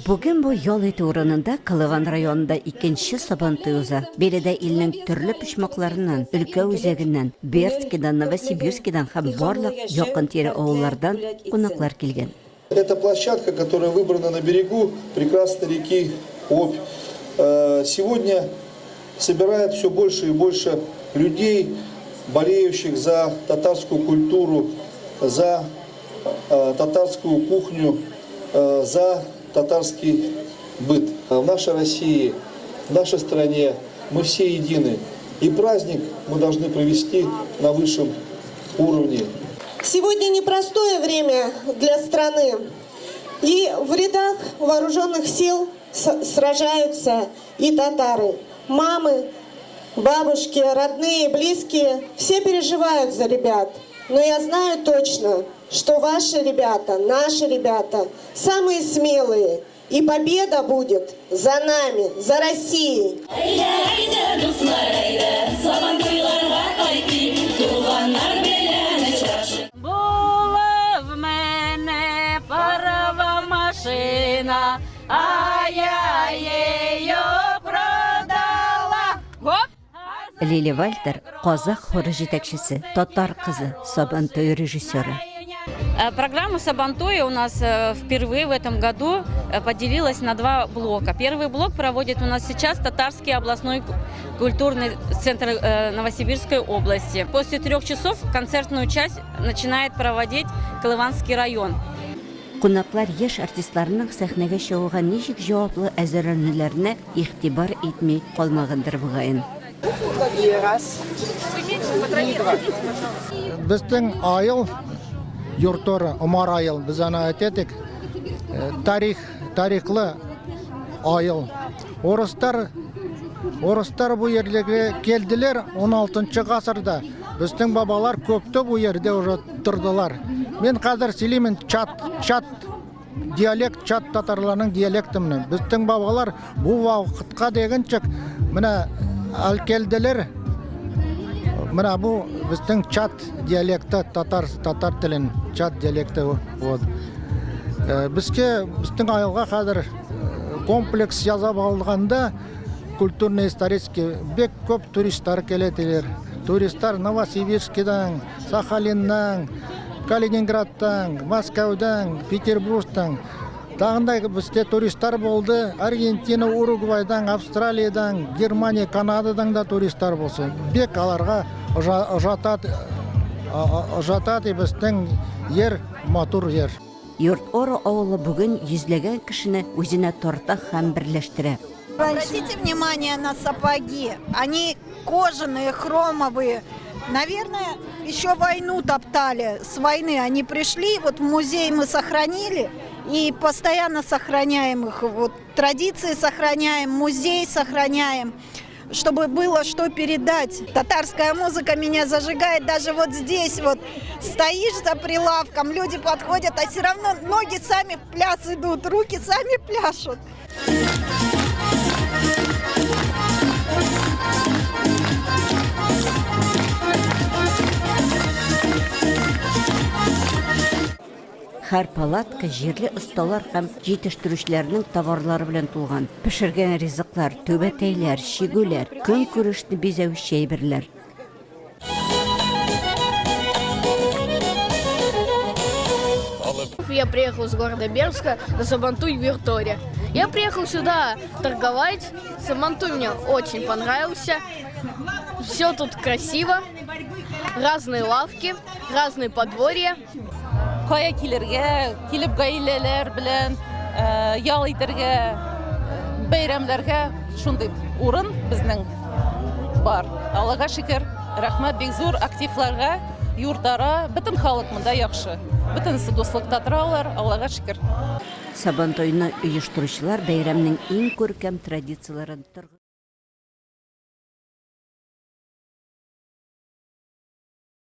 Бүген бу ял итү урынында Колыван районында икенче Сабантуй уза. Биредә илнең төрле почмакларыннан, өлкә үзәгеннән, Бердскидан, Новосибирскидан һәм барлык якын-тирә авыллардан кунаклар килгән. Это площадка, которая выбрана на берегу прекрасной реки Обь, сегодня собирает все больше и больше людей, болеющих за татарскую культуру, за татарскую кухню, за татарский быт. В нашей России, в нашей стране мы все едины. И праздник мы должны провести на высшем уровне. Сегодня непростое время для страны. И в рядах вооруженных сил сражаются и татары. Мамы, бабушки, родные, близкие, все переживают за ребят. Но я знаю точно, что ваши ребята, наши ребята самые смелые. И победа будет за нами, за Россией. Әйдә, әйдә, дуслар, әйдә, Сабантуйларга кайтыйк, туганнар белән очрашып. Була в мене парова машина, а я ее продала. Гоп! Лили Вальтер, казах хоры җитәкчесе, татар кызы, Сабантуй режиссеры. Э, программа Сабантуя у нас э, впервые в этом году э, поделилась на два блока. Первый блок проводит у нас сейчас Татарский областной культурный центр Новосибирской области. После трех часов концертную часть начинает проводить Колыванский район. Кунаклар яшь артистларның сәхнәгә чыгуга ничек җаваплы әзерләнүләренә игътибар итми калмагандыр, мөгаен. Безнең аел йортлары, Омар аел, без аны әйтәдек, тарих, тарихлы аел. Орыстар, орыстар бу ерлерге келделер 16 гасырда. Безнең бабалар көптө бу ерде уже тордылар. Мин хәзер сөйлимен чат, чат диалект, чат татарларының диалекты менә. Безнең бабалар бу вакытка дигәнчек менә алкелделер. Менә бу безнең чат диалекты татар татар телен чат диалекты вот. Э, безгә безнең авылга хәзер э, комплекс язап алганда культурно-исторический бик күп туристлар киләделәр. Туристлар Новосибирскидан, Сахалиннан, Калининградтан, Мәскәүдән, Петербургтан. Тагын да бездә туристлар булды. Аргентина, Уругвайдан, Австралиядән, Германия, Канададан да туристлар булсын. Бик аларга ошатат, ошатат безнең ер, матур ер. Йорт-Ора авылы бүген йөзләгән кешене үзенә тарта һәм берләштерә. Обратите внимание на сапоги. Они кожаные, хромовые. Наверное, еще войну топтали. С войны они пришли, вот в музей мы сохранили и постоянно сохраняем их. Вот традиции сохраняем, музей сохраняем, чтобы было что передать. Татарская музыка меня зажигает даже вот здесь вот. Стоишь за прилавком, люди подходят, а все равно ноги сами в пляс идут, руки сами пляшут. Һәр палатка җирле осталар һәм җитештерүчеләрнең товарлары белән тулган. Пешергән ризыклар, түбәтәйләр, чигүләр, көнкүрешне бизәүче әйберләр. Я приехал из города Бердска на Сабантуй в Юрторе. Я приехал сюда торговать. Сабантуй мне очень понравился. Все тут красиво. Разные лавки, разные подворья. Кая килергә, килеп гаиләләр белән э, ял итәргә, бәйрәмнәргә шундый урын безнең бар. Аллага шөкер, рәхмәт бик зур активларга, юртара, бөтен халык монда яхшы. Бөтенесе дуслыкта торалар, Аллага шөкер. Сабантуйны оештыручылар бәйрәмнең иң күркәм традицияләрен торгызды.